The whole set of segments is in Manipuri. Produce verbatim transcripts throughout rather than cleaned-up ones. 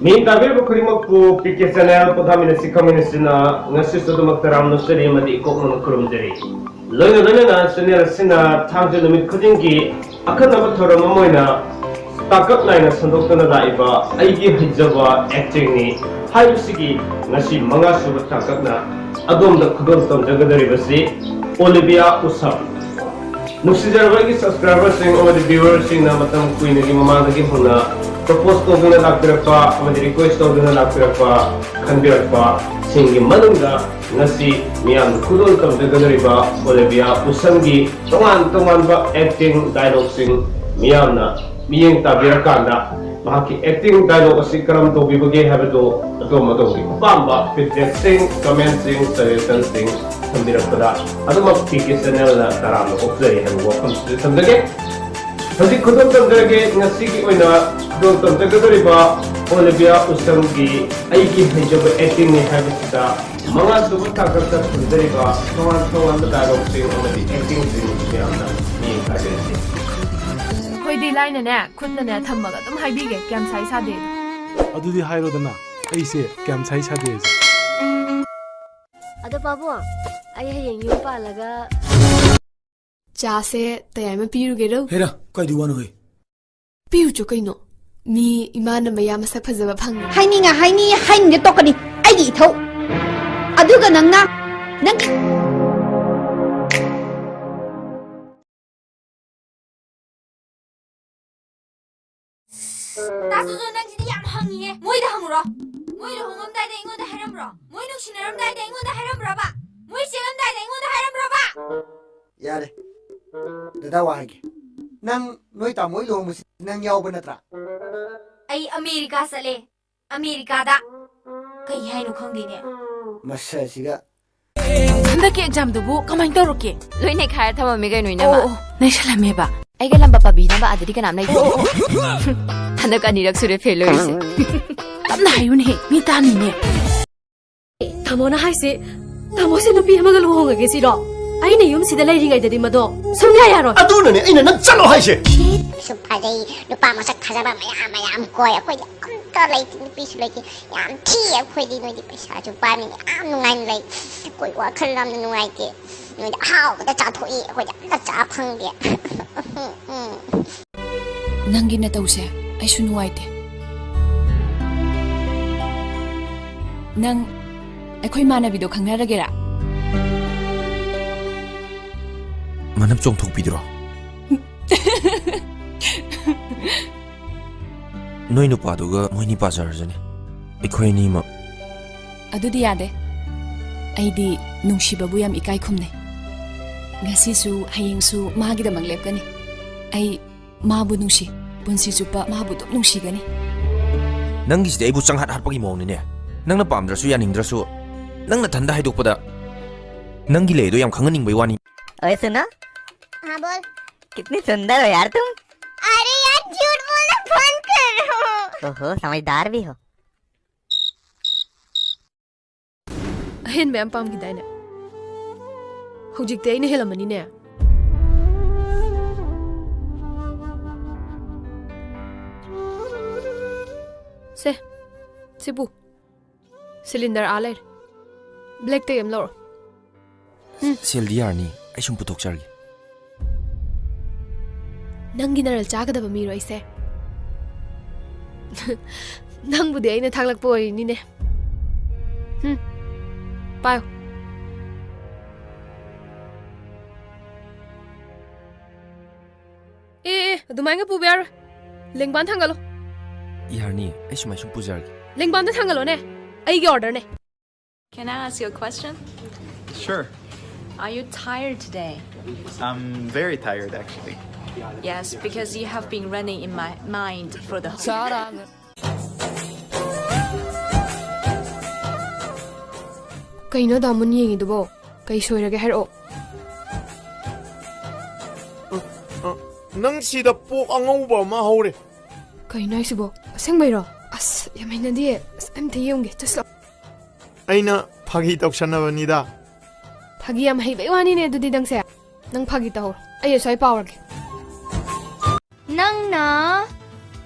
ꯃꯤꯠꯌꯦꯡ ꯇꯥꯕꯤꯔꯤꯕ ꯈꯨꯗꯤꯡꯃꯛꯄꯨ ꯄꯤ ꯀꯦ ꯆꯦꯅꯦꯜ ꯄꯣꯊꯥꯃꯤꯟꯅꯁꯤ ꯈꯪꯃꯤꯟꯅꯁꯤꯅ ꯉꯁꯤꯁꯨ ꯑꯗꯨꯃꯛ ꯇꯔꯥꯝꯅ ꯑꯣꯛꯆꯔꯤ ꯑꯃꯗꯤ ꯏꯀꯣꯛꯅꯅ ꯈꯨꯔꯨꯝꯖꯔꯤ꯫ ꯂꯣꯏꯅ ꯂꯣꯏꯅꯅ ꯆꯦꯅꯦꯜ ꯑꯁꯤꯅ ꯊꯥꯡꯖ ꯅꯨꯃꯤꯠ ꯈꯨꯗꯤꯡꯒꯤ ꯑꯈꯟꯅꯕ ꯊꯧꯔꯝ ꯑꯃ ꯑꯣꯏꯅ ꯇꯥꯡꯀꯛ ꯅꯥꯏꯅ ꯁꯟꯗꯣꯛꯇꯨꯅ ꯂꯥꯛꯏꯕ ꯑꯩꯒꯤ ꯍꯩꯖꯕ ꯑꯦꯛꯇꯤꯡꯅꯤ ꯍꯥꯏꯕꯁꯤꯒꯤ ꯉꯁꯤ ꯃꯉꯥꯁꯨꯕ ꯇꯥꯡꯀꯛꯅ ꯑꯗꯣꯝꯗ ꯈꯨꯗꯣꯜ ꯇꯝꯖꯒꯗꯧꯔꯤꯕꯁꯤ ꯑꯣꯂꯤꯕꯤꯌꯥ ꯎꯁꯝ꯫ ꯅꯨꯡꯁꯤꯖꯔꯕ ꯑꯩꯒꯤ ꯁꯕꯁꯀ꯭ꯔꯥꯏꯕꯔꯁꯤꯡ ꯑꯃꯗꯤ ꯚ꯭ꯌꯨꯋꯔꯁꯤꯡꯅ ꯃꯇꯝ ꯀꯨꯏꯅꯒꯤ ꯃꯃꯥꯡꯗꯒꯤ ꯍꯧꯅ ꯄ꯭ꯔꯄꯣꯁ ꯇꯧꯗꯨꯅ ꯂꯥꯛꯄꯤꯔꯛꯄ ꯑꯃꯗꯤ ꯔꯤꯀ꯭ꯋꯦꯁ ꯇꯧꯗꯨꯅ ꯂꯥꯛꯄꯤꯔꯛꯄ, ꯈꯟꯕꯤꯔꯛꯄꯁꯤꯡꯒꯤ ꯃꯅꯨꯡꯗ ꯉꯁꯤ ꯃꯤꯌꯥꯝꯅ ꯈꯨꯗꯣꯜ ꯇꯝꯖꯒꯗꯧꯔꯤꯕ ꯑꯣꯂꯤꯕꯤꯌꯥ ꯎꯁꯝꯒꯤ ꯇꯣꯉꯥꯟ ꯇꯣꯉꯥꯟꯕ ꯑꯦꯛꯇꯤꯡ ꯗꯥꯏꯂꯣꯒꯁꯤꯡ ꯃꯤꯌꯥꯝꯅ ꯃꯤꯠꯌꯦꯡ ꯇꯥꯕꯤꯔꯀꯥꯟꯗ ꯃꯍꯥꯛꯀꯤ ꯑꯦꯛꯇꯤꯡ ꯗꯥꯏꯂꯣꯒ ꯑꯁꯤ ꯀꯔꯝ ꯇꯧꯕꯤꯕꯒꯦ ꯍꯥꯏꯕꯗꯨ ꯑꯗꯣꯝ ꯑꯗꯣꯝꯒꯤ ꯑꯄꯥꯝꯕ ꯐꯤꯗꯕꯦꯛꯁꯤꯡ, ꯀꯃꯦꯟꯁꯤꯡ, ꯁꯖꯦꯁꯟꯁꯤꯡ ꯊꯝꯕꯤꯔꯛꯄꯗ ꯑꯗꯨꯃꯛ ꯄꯤ ꯀꯦ ꯆꯦꯅꯦꯜꯅ ꯇꯔꯥꯝꯅ ꯑꯣꯛꯆꯔꯤ ꯍꯥꯏꯕ ꯋꯥꯐꯝꯁꯤꯁꯨ ꯊꯝꯖꯒꯦ꯫ ꯍꯧꯖꯤꯛ ꯈꯨꯗꯣꯜ ꯇꯝꯖꯔꯒꯦ꯫ ꯉꯁꯤꯒꯤ ꯑꯣꯏꯅ ꯈꯨꯗꯣꯜ ꯇꯝꯖꯒꯗꯧꯔꯤꯕ ꯑꯣꯂꯤꯕꯤꯌꯥ ꯎꯁꯝꯒꯤ ꯑꯩꯒꯤ ꯍꯩꯖꯕ ꯑꯦꯛꯇꯤꯡꯅꯤ ꯍꯥꯏꯕꯁꯤꯗ ꯃꯉꯥꯁꯨꯕ ꯇꯥꯡꯀꯛꯇ ꯈꯨꯟꯖꯔꯤꯕ ꯇꯣꯉꯥꯟ ꯇꯣꯉꯥꯟꯕ ꯗꯥꯏꯂꯣꯒꯁꯤꯡ ꯑꯃꯗꯤ ꯑꯦꯛꯇꯤꯡꯁꯤꯡ ꯃꯌꯥꯝꯅ ꯃꯤꯠꯌꯦꯡ ꯇꯥꯕꯤꯔꯁꯤ꯫ ꯑꯩꯈꯣꯏꯗꯤ ꯂꯥꯏꯅꯅꯦ, ꯈꯨꯠꯅꯅꯦ ꯊꯝꯃꯒ ꯑꯗꯨꯝ ꯍꯥꯏꯕꯤꯒꯦ ꯀꯌꯥꯝ ꯁꯥꯏ ꯁꯥꯗꯦ꯫ ꯑꯗꯨꯗꯤ ꯍꯥꯏꯔꯣꯗꯅ, ꯑꯩꯁꯦ ꯀꯌꯥꯝ ꯁꯥꯏ ꯁꯥꯗꯦ ꯍꯥꯏꯁꯦ꯫ ꯑꯗꯣ ꯄꯥꯕꯨꯡ, ꯑꯩ ꯍꯌꯦꯡ ꯌꯨꯝ ꯄꯥꯜꯂꯒ ꯆꯥꯁꯦ ꯇꯌꯥꯏꯃ ꯄꯤꯔꯨꯒꯦꯔꯣ? ꯍꯦꯔꯥ, ꯀꯥꯏꯗꯩ ꯋꯥꯅꯣ ꯍꯦ? ꯄꯤꯌꯨꯆꯣ ꯀꯩꯅꯣ꯫ ꯃꯤ ꯏꯃꯥꯅ ꯃꯌꯥ ꯃꯁꯛ ꯐꯖꯕ ꯐꯪꯉꯦ꯫ ꯍꯥꯏꯅꯤꯡꯉ ꯍꯥꯏꯅꯤꯡꯉꯤ ꯍꯥꯏꯅꯤꯡꯗ ꯇꯣꯛꯀꯅꯤ ꯑꯩꯒꯤ ꯏꯊꯧ꯫ ꯑꯗꯨꯒ ꯅꯪꯅ ꯅꯪ ꯇꯥꯆꯧꯗꯣ ꯅꯪꯁꯤꯗꯤ ꯌꯥꯝ ꯍꯪꯉꯤꯍꯦ꯫ ꯃꯣꯏꯗ ꯍꯪꯉꯨꯔꯣ꯫ ꯃꯣꯏ ꯂꯨꯍꯣꯡꯉꯝꯗꯥꯏꯗ ꯑꯩꯉꯣꯟꯗ ꯍꯥꯏꯔꯝꯕ꯭ꯔꯣ? ꯃꯣꯏ ꯅꯨꯡꯁꯤꯅꯔꯝꯗꯥꯏꯗ ꯑꯩꯉꯣꯟꯗ ꯍꯥꯏꯔꯝꯕ꯭ꯔꯕ? ꯃꯣꯏ ꯆꯦꯜꯂꯝꯗꯥꯏꯗ ꯑꯩꯉꯣꯟꯗ ꯍꯥꯏꯔꯝꯕ꯭ꯔꯕ? ꯌꯥꯔꯦ꯫ ꯗꯗꯥ ꯋꯥ ꯍꯥꯏꯒꯦ꯫ ꯅꯪ ꯅꯣꯏ ꯇꯥꯃꯣ ꯍꯣꯏ ꯂꯨꯍꯣꯡꯕꯁꯤ ꯅꯪ ꯌꯥꯎꯕ ꯅꯠꯇ꯭ꯔꯥ? ꯑꯩ ꯑꯃꯦꯔꯤꯀꯥ ꯆꯠꯂꯦ꯫ ꯑꯃꯦꯔꯤꯀꯥꯗ꯫ ꯀꯩ ꯍꯥꯏꯅꯣ ꯈꯪꯗꯦꯅꯦ꯫ ꯃꯁꯛꯁꯤꯒ꯫ ꯍꯟꯗꯛꯀꯤ ꯑꯦꯛꯖꯥꯝꯗꯨꯕꯨ ꯀꯃꯥꯏꯅ ꯇꯧꯔꯛꯀꯦ? ꯂꯣꯏ ꯅꯩꯈꯥꯏꯔ ꯊꯝꯃꯝꯃꯤ ꯀꯩꯅꯣ ꯏꯅꯝꯃ꯫ ꯑꯣ ꯑꯣ, ꯅꯩꯁꯜꯂꯝꯃꯦꯕ꯫ ꯑꯩꯒ ꯂꯝꯕ ꯄꯥꯕꯤꯅꯕ ꯑꯥꯗꯗꯤ ꯀꯅꯥꯝ ꯂꯩꯇꯦ꯫ ꯍꯟꯗꯛ ꯑꯅꯤꯔꯛ ꯁꯨꯔꯦ ꯐꯦꯜ ꯑꯣꯏꯔꯤꯁꯦ꯫ ꯇꯞꯅ ꯍꯥꯏꯌꯨꯅꯦꯍꯦ, ꯃꯤ ꯇꯥꯅꯤꯅꯦ꯫ ꯇꯥꯃꯣꯅ ꯍꯥꯏꯁꯦ, ꯇꯥꯃꯣꯁꯦ ꯅꯨꯄꯤ ꯑꯃꯒ ꯂꯨꯍꯣꯡꯉꯒꯦ ꯁꯤꯔꯣ? ꯑꯩꯅ ꯌꯨꯝꯁꯤꯗ ꯂꯩꯔꯤꯉꯩꯗꯗꯤ ꯃꯗꯣ ꯁꯨꯡꯌꯥ ꯌꯥꯔꯣꯏ꯫ ꯑꯗꯨꯅꯅꯦ ꯑꯩꯅ ꯅꯪ ꯆꯠꯂꯣ ꯍꯥꯏꯁꯦ꯫ ꯁꯨ ꯐꯖꯩ, ꯅꯨꯄꯥ ꯃꯁꯛ ꯐꯖꯕ ꯃꯌꯥꯝ ꯃꯌꯥꯝ ꯀꯣꯏ, ꯑꯩꯈꯣꯏꯗꯤ ꯑꯝ ꯀ ꯂꯩꯇꯦ, ꯅꯨꯄꯤꯁꯨ ꯂꯩꯇꯦ꯫ ꯌꯥꯝ ꯊꯤ ꯑꯩꯈꯣꯏꯗꯤ꯫ ꯅꯣꯏꯗꯤ ꯄꯩꯁꯥꯁꯨ ꯄꯥꯏꯕꯅꯤꯅ ꯌꯥꯝ ꯅꯨꯡꯉꯥꯏꯅ ꯂꯩ꯫ ꯑꯩꯈꯣꯏ ꯋꯥꯈꯜ ꯌꯥꯝꯅ ꯅꯨꯡꯉꯥꯏꯇꯦ꯫ ꯅꯣꯏꯗꯤ ꯑꯍꯥꯎꯕꯗ ꯆꯥꯊꯣꯛꯏ, ꯑꯩꯈꯣꯏꯗꯤ ꯑꯝꯇ ꯆꯥ ꯐꯪꯗꯦ꯫ ꯎꯝ, ꯎꯝ꯫ ꯅꯪꯒꯤ ꯅꯇꯧꯁꯦ ꯑꯩꯁꯨ ꯅꯨꯡꯉꯥꯏꯇꯦ꯫ ꯅꯪ ꯑꯩꯈꯣꯏ ꯏꯃꯥꯟꯅꯕꯤꯗꯣ ꯈꯪꯅꯔꯒꯦꯔꯥ? ꯃꯅꯞ ꯆꯣꯡꯊꯣꯛꯄꯤꯗꯨꯔꯣ? ꯅꯣꯏ ꯅꯨꯄꯥꯗꯨꯒ ꯃꯣꯏꯅꯤ ꯄꯥꯖꯔꯁꯅꯤ꯫ ꯑꯩꯈꯣꯏ ꯑꯅꯤꯃꯛ꯫ ꯑꯗꯨꯗꯤ ꯌꯥꯗꯦ꯫ ꯑꯩꯗꯤ ꯅꯨꯡꯁꯤꯕꯕꯨ ꯌꯥꯝ ꯏꯀꯥꯏ ꯈꯨꯝꯅꯩ꯫ ꯉꯁꯤꯁꯨ ꯍꯌꯦꯡꯁꯨ ꯃꯥꯒꯤꯗꯃꯛ ꯂꯦꯞꯀꯅꯤ꯫ ꯑꯩ ꯃꯥꯕꯨ ꯅꯨꯡꯁꯤ꯫ ꯄꯨꯟꯁꯤ ꯆꯨꯞꯄ ꯃꯥꯕꯨ ꯑꯗꯨꯝ ꯅꯨꯡꯁꯤꯒꯅꯤ꯫ ꯅꯪꯒꯤꯁꯤꯗꯤ ꯑꯩꯕꯨ ꯆꯪꯍꯠ ꯍꯥꯠꯄꯒꯤ ꯃꯑꯣꯡꯅꯤꯅꯦ꯫ ꯅꯪꯅ ꯄꯥꯝꯗ꯭ꯔꯁꯨ ꯌꯥꯅꯤꯡꯗ꯭ꯔꯁꯨ, ꯅꯪ ꯅꯊꯟꯗ ꯍꯥꯏꯗꯣꯛꯄꯗ ꯅꯪꯒꯤ ꯂꯩꯗꯣ ꯌꯥꯝ ꯈꯪꯍꯟꯅꯤꯡꯕꯩ ꯋꯥꯅꯤ꯫ ओए सुनो। हाँ बोल। कितनी सुंदर हो यार तुम। अरे यार, झूठ बोलना बंद करो। ओहो, समझदार भी हो। ꯑꯍꯦꯟꯕ ꯌꯥꯝ ꯄꯥꯝꯈꯤꯗꯥꯏꯅꯦ? ꯍꯧꯖꯤꯛꯇꯤ ꯑꯩꯅ ꯍꯦꯜꯂꯝꯃꯅꯤꯅꯦ꯫ ꯁꯦ, ꯁꯤꯕꯨ꯫ ꯁꯤꯂꯤꯟꯗꯔ ꯑꯥ ꯂꯩꯔꯦ꯫ ꯕ꯭ꯂꯦꯛꯇꯒꯤ ꯑꯃ ꯂꯧꯔꯣ꯫ ꯎꯝ꯫ ꯁꯦꯜꯗꯤ ꯌꯥꯔꯅꯤ, ꯑꯩ ꯁꯨꯝ ꯄꯨꯊꯣꯛꯆꯔꯒꯦ꯫ ꯅꯪꯒꯤ ꯅꯔꯜ ꯆꯥꯒꯗꯕ ꯃꯤꯔꯣ ꯑꯩꯁꯦ? ꯅꯪꯕꯨꯗꯤ ꯑꯩꯅ ꯊꯥꯛꯂꯛꯄ ꯑꯣꯏꯔꯤꯅꯤꯅꯦ꯫ ꯎꯝ꯫ ꯄꯥꯏꯌꯨ꯫ ꯑꯦ, ꯑꯦ, ꯑꯗꯨꯃꯥꯏꯅ ꯄꯨꯕ ꯌꯥꯔꯣꯏ꯫ ꯂꯦꯡꯕꯥꯟ ꯊꯥꯡꯒꯠꯂꯣ꯫ ꯌꯥꯔꯅꯤ, ꯑꯩ ꯁꯨꯃꯥꯏ ꯁꯨꯝ ꯄꯨꯖꯔꯒꯦ꯫ ꯂꯦꯡꯕꯥꯟꯗ ꯊꯥꯡꯒꯠꯂꯣꯅꯦ꯫ ꯑꯩꯒꯤ ꯑꯣꯔꯗꯔꯅꯦ꯫ Can I ask you a question? Sure. Are you tired today? I'm very tired, actually. Yes, because you have been running in my mind for the whole. ꯀꯩꯅꯣ ꯗꯥꯃꯨꯟ ꯌꯦꯡꯉꯤꯗꯨꯕꯣ? ꯀꯩ ꯁꯣꯏꯔꯒꯦ ꯍꯥꯏꯔꯛꯑꯣ꯫ ꯑ, ꯅꯪ ꯁꯤꯗ ꯄꯣꯛ ꯑꯉꯧꯕ ꯑꯃ ꯍꯧꯔꯦ꯫ ꯀꯩꯅꯣ ꯍꯥꯏꯁꯤꯕꯣ? ꯑꯁꯦꯡꯕꯩꯔꯣ? ꯑꯁ, ꯌꯥꯝ ꯍꯩꯅꯗꯤꯌꯦ꯫ ꯑꯁ, ꯑꯝꯇ ꯌꯦꯡꯉꯨꯒꯦ꯫ ꯆꯠꯁꯤꯂꯥꯎ꯫ ꯑꯩꯅ ꯐꯥꯒꯤ ꯇꯧꯁꯟꯅꯕꯅꯤꯗ꯫ ꯐꯥꯒꯤ ꯌꯥꯝ ꯍꯩꯕꯩ ꯋꯥꯅꯤꯅꯦ ꯑꯗꯨꯗꯤ ꯅꯪꯁꯦ꯫ ꯅꯪ ꯐꯥꯒꯤ ꯇꯧꯍꯧꯔꯣ꯫ ꯑꯩ ꯑꯁ꯭ꯋꯥꯏ ꯄꯥꯎꯔꯒꯦ꯫ ꯅꯪꯅ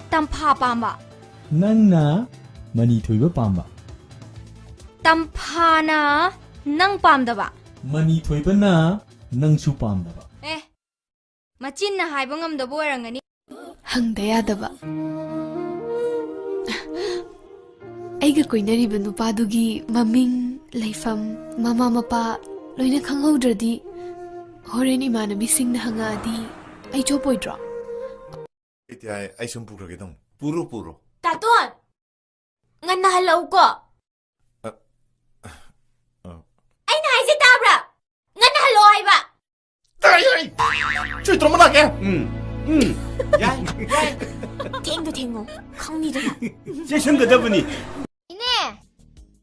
ꯇꯝꯐꯥ ꯄꯥꯝꯕ꯫ ꯅꯪꯅ ꯃꯅꯤ ꯊꯣꯏꯕ ꯄꯥꯝꯕ꯫ ꯇꯝꯐꯥꯅ ꯅꯪ ꯄꯥꯝꯗꯕ꯫ ꯃꯅꯤ ꯊꯣꯏꯕꯅ ꯅꯪꯁꯨ ꯄꯥꯝꯗꯕ꯫ ꯑꯦ, ꯃꯆꯤꯟꯅ ꯍꯥꯏꯕ ꯉꯝꯗꯕ ꯑꯣꯏꯔꯝꯒꯅꯤ꯫ ꯍꯪꯗ ꯌꯥꯗꯕ꯫ ꯑꯩꯒ ꯀꯣꯏꯅꯔꯤꯕ ꯅꯨꯄꯥꯗꯨꯒꯤ ꯃꯃꯤꯡ, ꯂꯩꯐꯝ, ꯃꯃꯥ ꯃꯄꯥ ꯂꯣꯏꯅ ꯈꯪꯍꯧꯗ꯭ꯔꯗꯤ ꯍꯣꯔꯦꯟ ꯏꯃꯥꯟꯅꯕꯤꯁꯤꯡꯅ ꯍꯪꯉꯛꯑꯗꯤ ꯑꯩ ꯆꯣꯞꯄꯣꯏꯗ꯭ꯔꯣ? ꯑꯩꯗꯤ ꯍꯥꯏ, ꯑꯩ ꯁꯨꯝ ꯄꯨꯈ꯭ꯔꯒꯦ ꯇꯧꯅꯤ꯫ ꯄꯨꯔꯣ, ꯄꯨꯔꯣ꯫ ꯇꯥꯇꯣꯟ! ꯉꯟꯅ ꯍꯜꯂꯛꯎꯀꯣ꯫ ꯑ, ꯑ꯫ ꯑꯩꯅ ꯍꯥꯏꯁꯦ ꯇꯥꯕ꯭ꯔꯥ? ꯉꯟꯅ ꯍꯜꯂꯛꯑꯣ ꯍꯥꯏꯕ꯫ ꯇꯥꯏ, ꯇꯥꯏ꯫ ꯆꯣꯏꯇ꯭ꯔꯣꯝꯕ ꯂꯥꯛꯀꯦ꯫ ꯎꯝ, ꯎꯝ꯫ ꯌꯥꯏ, ꯌꯥꯏ꯫ ꯊꯦꯡꯗ ꯊꯦꯡꯉꯣ, ꯈꯪꯅꯤꯗꯅ꯫ ꯆꯦꯛꯁꯤꯟꯒꯗꯕꯅꯤ꯫ ꯏꯅꯦ,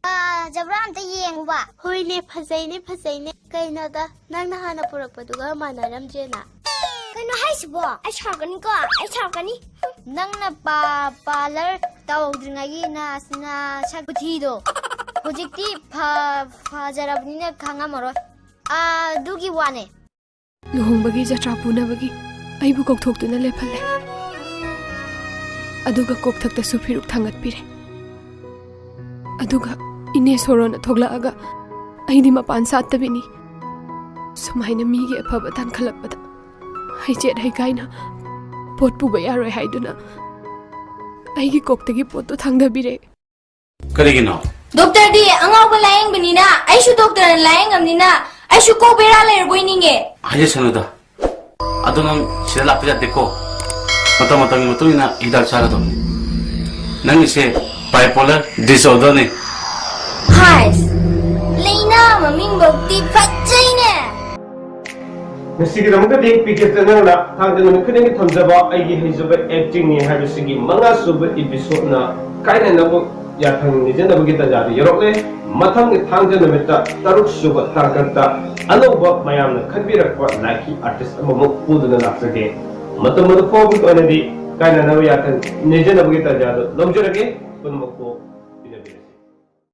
ꯑ, ꯖꯕ꯭ꯔꯥ ꯑꯝꯇ ꯌꯦꯡꯉꯨꯕ꯫ ꯍꯣꯏꯅꯦ, ꯐꯖꯩꯅꯦ, ꯐꯖꯩꯅꯦ꯫ ꯀꯩꯅꯣꯗ, ꯅꯪꯅ ꯍꯥꯟꯅ ꯄꯨꯔꯛꯄꯗꯨꯒ ꯃꯥꯟꯅꯔꯝꯗ꯭ꯔꯦꯅ꯫ ꯀꯩꯅꯣ ꯍꯥꯏꯁꯤꯕꯣ? ꯑꯩ ꯁꯥꯎꯔꯛꯀꯅꯤꯀꯣ, ꯑꯩ ꯁꯥꯎꯔꯛꯀꯅꯤ꯫ ꯅꯪꯅ ꯄꯥ-, parlour ꯇꯧꯗ꯭ꯔꯤꯉꯩꯒꯤ ꯅ-, ꯅꯁꯛ ꯈꯨꯊꯤꯗꯣ ꯍꯧꯖꯤꯛꯇꯤ ꯐ-, ꯐꯖꯔꯕꯅꯤꯅ ꯈꯪꯉꯝꯃꯔꯣꯏ꯫ ꯑꯗꯨꯒꯤ ꯋꯥꯅꯦ꯫ ꯂꯨꯍꯣꯡꯕꯒꯤ ꯖꯇ꯭ꯔꯥ ꯄꯨꯅꯕꯒꯤ ꯑꯩꯕꯨ ꯀꯧꯊꯣꯛꯇꯨꯅ ꯂꯦꯞꯍꯜꯂꯦ꯫ ꯑꯗꯨꯒ ꯀꯣꯛꯊꯛꯇꯁꯨ ꯐꯤꯔꯨꯛ ꯊꯥꯡꯒꯠꯄꯤꯔꯦ꯫ ꯑꯗꯨꯒ ꯏꯅꯦ ꯁꯣꯔꯣꯅ ꯊꯣꯛꯂꯛꯑꯒ ꯑꯩꯗꯤ ꯃꯄꯥꯟ ꯁꯥꯠꯇꯕꯤꯅꯤ꯫ ꯁꯨꯃꯥꯏꯅ ꯃꯤꯒꯤ ꯑꯐꯕ ꯇꯥꯟꯈꯠꯂꯛꯄꯗ ꯍꯩꯆꯦꯠ ꯍꯩꯀꯥꯏꯅ ꯄꯣꯠ ꯄꯨꯕ ꯌꯥꯔꯣꯏ ꯍꯥꯏꯗꯨꯅ ꯑꯩꯒꯤ ꯀꯣꯛꯇꯒꯤ ꯄꯣꯠꯇꯨ ꯊꯥꯡꯗꯕꯤꯔꯦ꯫ ꯀꯔꯤꯒꯤꯅꯣ? ꯗꯣꯛꯇꯔꯗꯤ ꯑꯉꯥꯎꯕ ꯂꯥꯌꯦꯡꯕꯅꯤꯅ, ꯑꯩꯁꯨ ꯗꯣꯛꯇꯔꯅ ꯂꯥꯌꯦꯡꯉꯝꯅꯤꯅ, ꯑꯩꯁꯨ ꯀꯣꯛ ꯕꯦꯔꯥ ꯂꯩꯔꯕꯣꯏ ꯅꯤꯡꯉꯦ꯫ ꯍꯥꯏꯖꯁꯅꯨꯗ꯫ ꯑꯗꯣ ꯅꯪ ꯁꯤꯗ ꯂꯥꯛꯄ ꯌꯥꯗꯦꯀꯣ꯫ ꯃꯇꯝ ꯃꯇꯝꯒꯤ ꯃꯇꯨꯡ ꯏꯟꯅ ꯍꯤꯗꯥꯛ ꯆꯥꯒꯗꯕꯅꯤ꯫ ꯅꯪꯒꯤꯁꯦ bipolar disorderꯅꯤ꯫ ꯍꯥꯏꯁ, ꯂꯩꯅꯥ ꯃꯃꯤꯡꯐꯧꯗꯤ ꯐꯠꯖꯩꯅꯦ꯫ ꯉꯁꯤꯒꯤꯗꯃꯛꯇꯗꯤ ꯄꯤ ꯀꯦ ꯆꯦꯅꯦꯜꯅ ꯊꯥꯡꯖ ꯅꯨꯃꯤꯠ ꯈꯨꯗꯤꯡꯒꯤ ꯊꯝꯖꯕ ꯑꯩꯒꯤ ꯍꯩꯖꯕ actingꯅꯤ ꯍꯥꯏꯕꯁꯤꯒꯤ ꯃꯉꯥꯁꯨꯕ episodeꯅ ꯀꯥꯏꯅꯅꯕ ꯌꯥꯊꯪ ꯅꯤꯖꯅꯕꯒꯤ ꯇꯥꯟꯖꯥꯗꯨ ꯌꯧꯔꯛꯂꯦ꯫ ꯃꯊꯪꯒꯤ ꯊꯥꯡꯖ ꯅꯨꯃꯤꯠꯇ ꯇꯔꯨꯛꯁꯨꯕ ꯇꯥꯡꯀꯛꯇ ꯑꯅꯧꯕ ꯃꯌꯥꯝꯅ ꯈꯟꯕꯤꯔꯛꯄ ꯂꯥꯏꯀꯤ artist ꯑꯃꯃꯨꯛ ꯄꯨꯗꯨꯅ ꯂꯥꯛꯆꯒꯦ꯫ ꯃꯇꯝ ꯑꯗꯨ ꯐꯥꯎꯕꯒꯤ ꯑꯣꯏꯅꯗꯤ ꯀꯥꯏꯅꯅꯕ ꯌꯥꯊꯪ ꯅꯤꯖꯅꯕꯒꯤ ꯇꯥꯟꯖꯥꯗꯨ ꯂꯧꯖꯔꯒꯦ꯫ ꯄꯨꯝꯅꯃꯛꯄꯨ